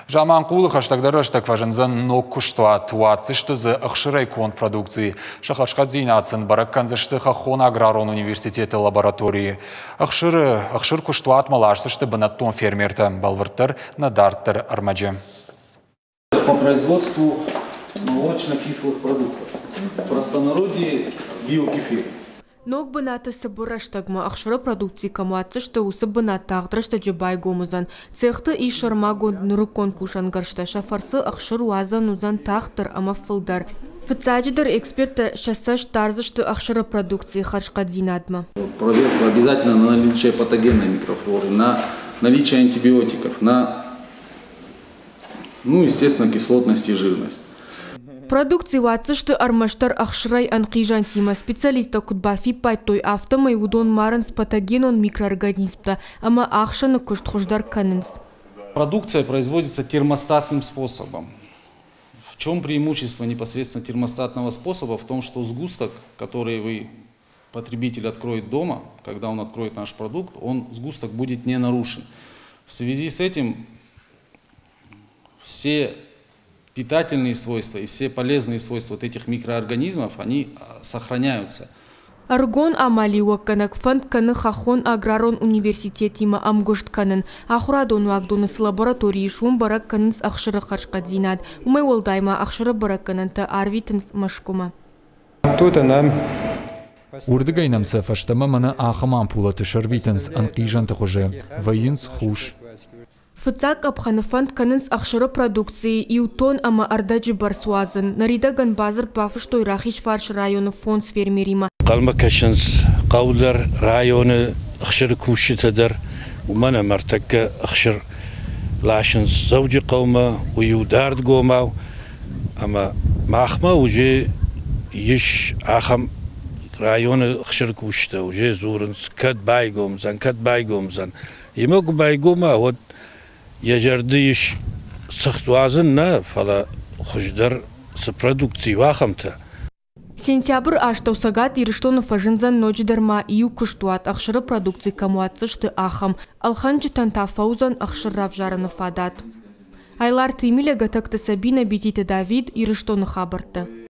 Заманхъулы хӕстӕгдӕр рӕстӕг фӕзындзӕн ног куыстуат, уадздзысты дзы ӕхсырӕй конд продукци. Сӕ хӕрзхъӕддзинад сын бӕрӕг кӕндзысты Хӕххон аграрон университеты лабораторийы. Ӕхсыры ӕхсыр куыстуатмӕ ласдзысты бынӕттон фермертӕ, бӕлвырддӕр нӕ дарддӕр ӕрмӕджы. По производству молочно-кислых продуктов. В простонародье биокефир. Ног бынаты цыбыр рӕстӕгмӕ ӕхсыры продукци кӕм уадздзысты, уыцы бынат тагъд рӕстӕджы байгом уыдзӕн. Цехты ис сӕрмагонд нырыккон кусӕнгӕрзтӕ, сӕ фӕрцы ӕхсыр уадзӕн уыдзӕн тагъддӕр ӕмӕ фылдӕр. Фыццаджыдӕр эксперттӕ сӕ цӕст дардзысты ӕхсыры продукцийы хӕрзхъӕддзинадмӕ. Проверку обязательно на наличие патогенной микрофлоры, на наличие антибиотиков, на, ну, естественно, кислотность и жирность. Продукци уадздзысты ӕрмӕстдӕр ӕхсырӕй ӕнхъизӕнтимӕ. Специалисттӕ куыд бафиппайдтой, афтӕмӕй уыдон марынц патогенон микроорганизмтӕ ӕмӕ ахсӕны куыст хуыздӕр кӕнынц. Продукция производится термостатным способом. В чем преимущество непосредственно термостатного способа? В том, что сгусток, который вы, потребитель, откроет дома, когда он откроет наш продукт, он, сгусток, будет не нарушен. В связи с этим все питательные свойства и все полезные свойства вот этих микроорганизмов, они сохраняются. Ӕрыгон амалиуӕггӕнӕг фӕнд кӕны Хӕххон аграрон университетимӕ ӕмгуыст кӕнын. Ахуырадон уагдоны цы лаборатори ис, уым бӕрӕг кӕнынц ӕхсыры хӕрзхъӕддзинад. Уымӕй уӕлдай ма ӕхсыры бӕрӕггӕнӕнтӕ арвитынц Мӕскуымӕ. Уырдыгӕй нӕм сӕ фӕстӕмӕ мӕнӕ ахӕм ампулӕты сӕрвитынц ӕнхъизӕнты хуызы, вӕййынц хус. Фыццаг къӕпхӕны фӕнд кӕнынц ӕхсыры продукцийы иу тонн ӕмӕ ӕрдӕджы бӕрц уадзын. Ныридӕгӕн бадзырд бафыстой Рахизфарсы районы фондз фермеримӕ. Ӕнхъӕлмӕ кӕсынц хъӕу дӕр, районы ӕхсыры кусджытӕ дӕр, уымӕн ӕмӕ ӕртӕккӕ ӕхсыр ласынц Дзӕуджыхъӕумӕ, уый у дардгомау, ӕмӕ махмӕ уже ис ахӕм районы ӕхсыры кусджытӕ уже дзурынц, кӕд байгом уыдзӕн, кӕд байгом уыдзӕн. Емӕ куы байгом уа, уӕд йӕ зӕрды ис цыхт уадзын нӕ, фӕлӕ хуыздӕр цы продукци у, ахӕмтӕ. Сентябры астӕу Цӕгат Ирыстоны фӕзындзӕн ноджыдӕр ма иу куыстуат, ӕхсыры продукци кӕм уадздзысты, ахӕм. Ӕлхӕнджытӕн та фӕуыдзӕн ӕхсыр равзарыны фадат. Айларты Эмилия, Гӕтӕгты Сабинӕ, Бититы Давид, Ирыстоны хабӕрттӕ.